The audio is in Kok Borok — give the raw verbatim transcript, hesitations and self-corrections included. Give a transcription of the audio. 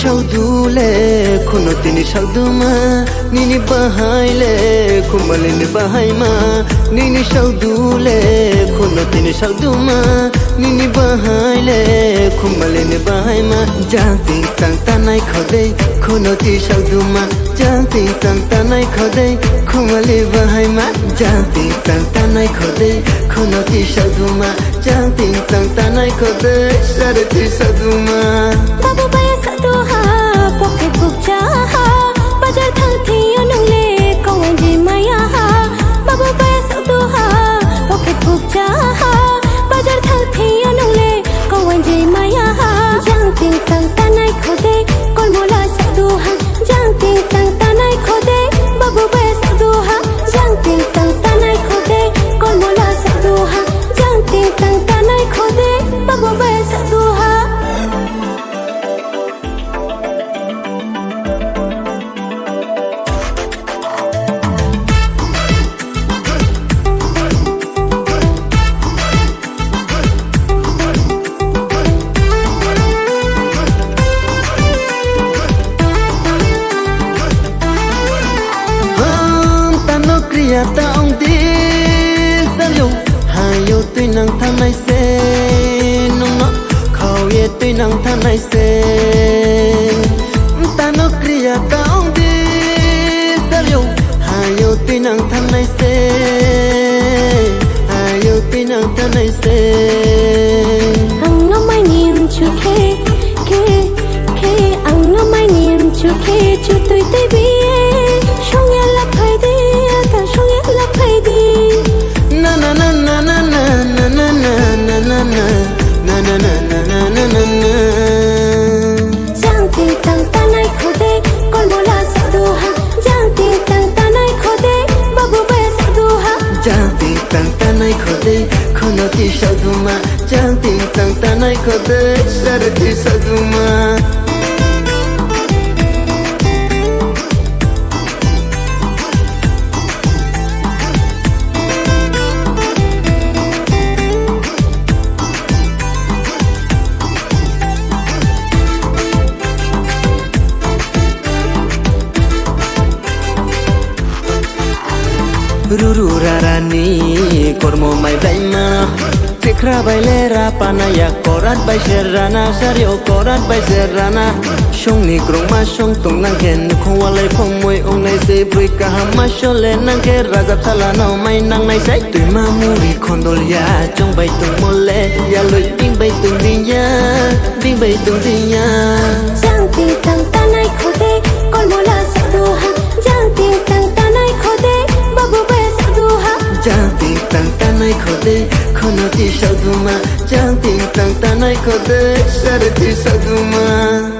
Saudule, khuno tini sauduma, nini bahai le, khumali ni bahai ma, nini saudule, khuno tini sauduma, nini bahai le, khumali ni bahai ma, jang ting tang tanai khodei, khuno ti sauduma, jang ting tang tanai khodei, khumali bahai ma, jang ting tang tanai khodei, khuno ti sauduma, jang ting tang tanai khodei, sare ti sauduma. Babu baya saduha, pocket book chaha, bazar thang thio nungle, kawan ji maya ha. Babu baya saduha, pocket book chaha, bazar thang thio nungle, kawan ji maya ha. Jang ting tang tanai khodei, kolmola saduha, jang ting tang tanai khodei, babu baya saduha, jang ting tang tanai khodei, kolmola saduha, jang ting tang tanai khodei, babu baya saduha. Ham tano kriya ta ong di salyo, hayo twi nang thanai se, nungno khao ye twi nang thanai se. Tano kriya ta ong di salyo, hayo twi nang thanai se, hayo twi nang thanai se. Ang no mai nim chu khe, khe, khe, ang no mai nim chu khe, chu twi twi bi ye, shong ya la phai di, ata shong ya la phai di. Na na na na na na na na na na na na na na na na na na. Jang ting tang tanai khodei, kolmola saduha. Jang ting tang tanai khodei, babu baya saduha. Jang ting tang tanai khodei, khono ti saduma. Jang ting tang tanai khodei, sare ti saduma. Ruru rarani kormo mai blaima, chikra bai le ra panaya, korat bai se rana, sario korat bai se rana. Songni krongma song tong nang khe, nukhung walai phongmoi ong nai se, bwrwi kaham ma sole nang khe, rajab sala no mai nang nai sai. Twima muri khondol ya, chong bai tongmo le, ya loi bing bai tong ding ya, bing bai tong ding ya. Jang ting tang tanai khodei, kolmola saduha. Jang ting tang tanai khodei, babu baya saduha. Jang ting tang tanai khodei, khono ti saduma. Jang ting tang tanai khodei, sare ti saduma.